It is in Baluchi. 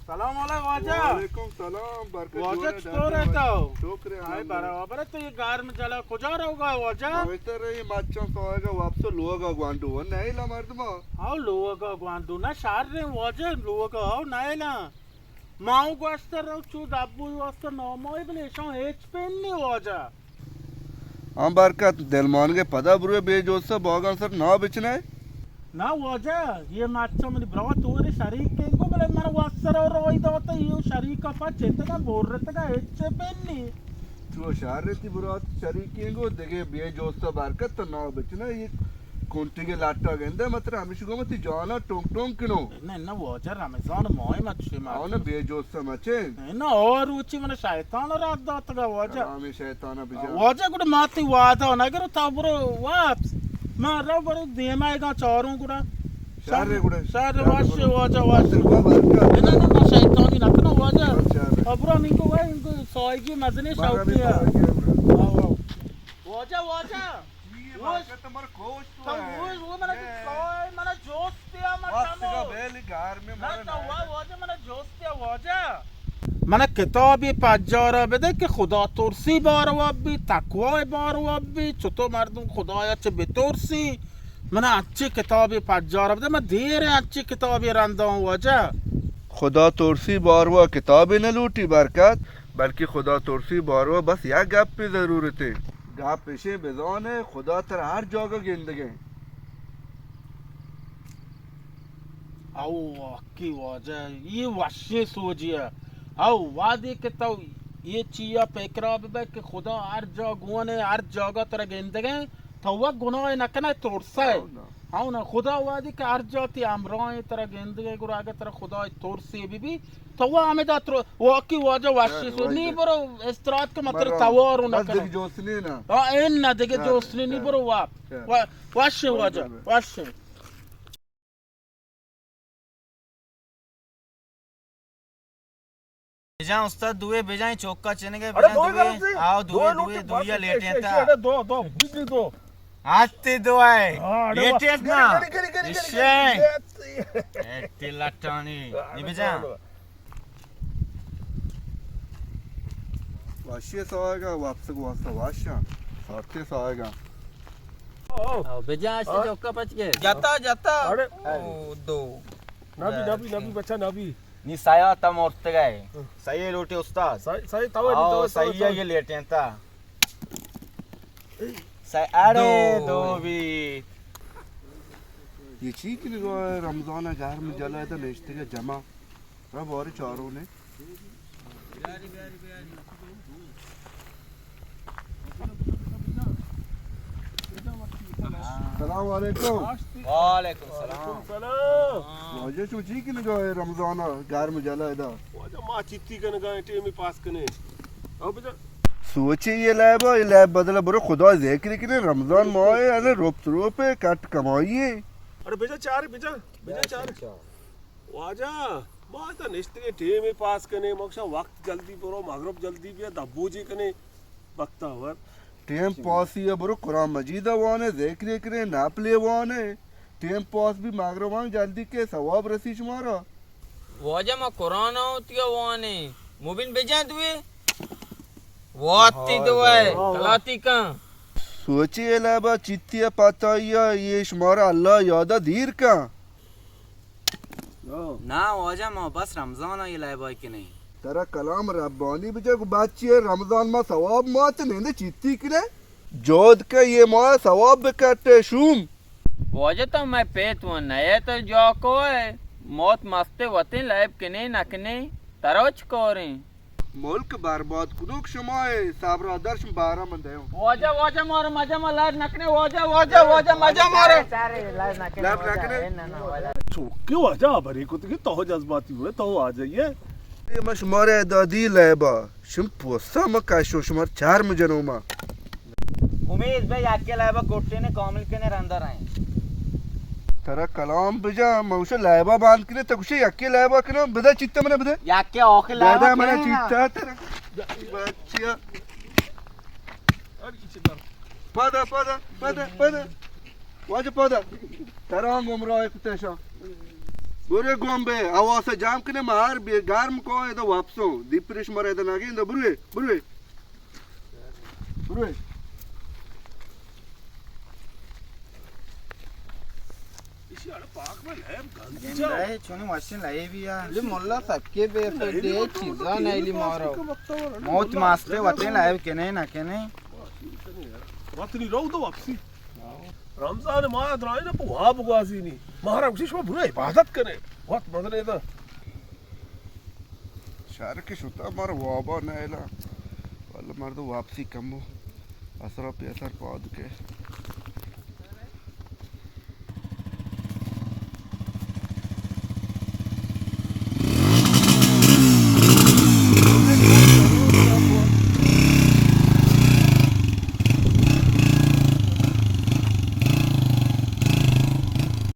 سلام علیکم واجہ۔ وعلیکم سلام، برکت واجہ، جوڑ ئے، چطور ئے تو؟ شکر ہے، آئے الحمدللہ۔ برابر ئے، تو یہ گرم جلا کجا روگا واجہ؟ بہتر ہے، یہ مچھاں سوئے گا واپس لوگا گوانڈو، وہ نہیں لا مردما۔ او لوگا گوانڈو، نہ شر رہے واجہ، لوگا او نہیں لا۔ ماؤں گوشتر رو چو دبوی واسطہ نامائی بلے شان ہیچ پین نہیں واجہ۔ آں برکت، دلمانگے پدا بروئے بے جوسہ باگاں سر نا بچنئے؟ نا واجہ، یہ مچا منی برات توری شریک کینگو، بلے من واسر اور روی داتا، یہ شریک پا چتگا بورتگا ہچ پینی۔ چو شہر تی برات شریک کینگو، دگے بے جوسہ برکت تو نا بچنئے، یہ کنٹی کے لاٹا گندے، متر ہمیشہ گو متی جانا ٹونک ٹونک کنو۔ نہ، نہ واجہ، رمضان ماہ مچے مچے۔ آؤ نہ بے جوسہ مچے۔ نہ، نہ، اور روچی من شیطان رات داتگا واجہ۔ کلام شیطان بجا۔ واجہ گڑا ماتی وعدہ نہ کرو تا برو واپس۔ من رو برو دیما ایگا چاروں گڑا۔ شہر گڑا۔ شہر واش واجہ واش۔ نہ، نہ، نہ، من شیطانی نہ کنو واجہ۔ ابرا من کو وای، ان کو سائیگی مزنی شوقی ہے۔ واجہ، واجہ۔ یہ واجہ تو مر کوش تو ہے۔ وہ من سائے، من جوست یا من وقت کا بیل گھر میں نہ مر تو وا واجہ، من جوست یا واجہ۔ من کتابی پجارا بدے کہ خدا ترسی باروا بی، تقوی باروا بی، چطور مردم خدایا چہ بترسی۔ من اچی کتابی پجارا بدے، من دیر اچی کتابی رندان واجہ۔ خدا ترسی باروا کتابی نہ لوٹی برکت، بلکہ خدا ترسی باروا بس یک گپی ضرورتے۔ گپ اشیں بزانے خدا ترا ہر جاگہ گندگیں۔ او حقی واجہ، یہ وشیں سوجی ہے۔ او وادی کہ تو یہ چیا پکرا ببے کہ خدا ہر جا گونے، ہر جاگہ ترا گندگیں، تو وہ گناہ نہ کنے ترسے۔ او نا۔ او نا، خدا وادی کہ ہر جا تی ہمراہیں ترا گندگیں، گڑا اگر ترا خدا ترسی بی بی، تو وا ہمیں دات رو، واقعی واجہ وشی سو، نی برو استراحت کہ مطلب توار نہ بس کرے۔ دگہ جوست نی نا۔ ہاں، این نہ دگہ جوست نی، نی برو وا۔ وا-، وشی واجہ، وشی۔ بجان استاد دوئے بجان چوکا چنگے بجان دوئے۔ آؤ دوئے، دوئے، دوئے لیٹیں تا۔ دو، دو، بجی دو۔ آتے دو آئے۔ ہاں، اڑے یہ وا-، ٹیس نا۔ گری، گری، گری، گری، گری، گری۔ اشے۔ اے تی لٹانی۔ نی بجا۔ واشی سوائے گا، واپس کو واسطہ واشا۔ سارتے سوائے گا۔ او۔ او، بجا اشتے چوکا پچ گئے۔ جتا، جتا۔ اڑے۔ او، دو۔ نبی، نبی، نبی، بچا نبی۔ نی سایا تا مورت گئے۔ سایا لوٹے استاد۔ سایا، سایا تا، آؤ، سایا یہ لیٹیں تا۔ سئے، اڑے دو۔ دو بی۔ یہ چی کہ نگاہ ہے، رمضان گھر میں جلا ہے تو نشتے کا جمع۔ رب اور چاروں نے۔ السلام علیکم۔ وعلیکم السلام۔ واجہ چو چی کہ نگاہ ہے، رمضان گھر میں جلا ہے دا۔ واجہ ما چتی کنگا ٹیم پاس کنے۔ او بجا۔ سوچے یہ لیبا، یہ لیب بدل برو خدا ذکر کنے، رمضان ماہ ہے، یعنی روپ روپ ہے، کٹ کمائی ہے۔ اڑے بجا چار، بجا، بجا چار۔ واجہ، ما تا نشتگے ٹیم پاس کنے، مکشا وقت جلدی برو، مغرب جلدی بیا، دبوجی کنے، بختاور۔ ٹیم پاسی ہے برو قرآن مجید وانے، ذکر کنے، ناپلے وانے۔ ٹیم پاس بھی مغربان جلدی کے ثواب رسی شمارا۔ واجہ ما قرآن آؤ تیا وانے۔ مبین بجان دوئے۔ واتی دوئے۔ کلاتی کن۔ سوچی علاوہ چیتی پتایا یہ شمارا اللہ یادہ دیر کن۔ نا واجہ ما بس رمضان آئی لائبائی کنے۔ ترا کلام ربانی بجا گو بچی رمضان ما ثواب مات نیندے چیتی کنے۔ جود کہ یہ ماہ ثواب بکٹے شوم۔ واجہ تو مئے پیت و نئے تو جاکو ہے۔ موت مستے وتیں لائب کنے نکنے۔ ترا چ کوریں؟ ملک برباد کنوک شما ہے۔ صبر درش بارہ من دیو۔ واجہ، واجہ مارا مجا ما لائب نکنے۔ واجہ، واجہ، واجہ مجا مارا۔ لائب نکنے۔ چوکے واجہ بری کت کہ تو جذباتی ہوئے تو آ جائیے۔ یہ ما شمارے دادی لائبا۔ شم پوسا ما کشو شمار چار مجنو ما۔ امید بے یکے لائبا گٹے نے کامل کنے رندا رہے۔ ترا کلام بجا، ما گوشے لائبا باند کنے، تو گوشے یکے لائبا کنے، بدا چیتا منا بدا۔ یکے آخر لائبا بدا منا کنے نا۔ چیتا ترا۔ بچیا۔ پادا، پادا، پادا، پادا۔ واجہ پادا۔ ترا گمراہ کتے شا۔ برے گوم بے، آواز جام کنے، مار بے گرم کو، ادا واپسوں، دیپریش مرے ادا ناگے، ادا بروے، بروے۔ بروے۔ ایشی اڑ پاک میں لیب گند گندہ جاؤ۔ ہے، چونی ماشین لائی بھی ہے۔ لی مولا سکے بے تو دے چیزاں نہیں لی مارو۔ موت ماستے وتے لائیو کنے نہ کنے۔ وطنی رو دو واپسی۔ رمضان ماہ درائیں پہ واب گوازینی۔ محرم گوشی شما برو عبادت کنے۔ وقت بدنے دا۔ شہر کہ شتا مارا وابا نہ ایلا۔ واللہ مردم واپسی کمو۔ اثر پہ اثر پاد کے۔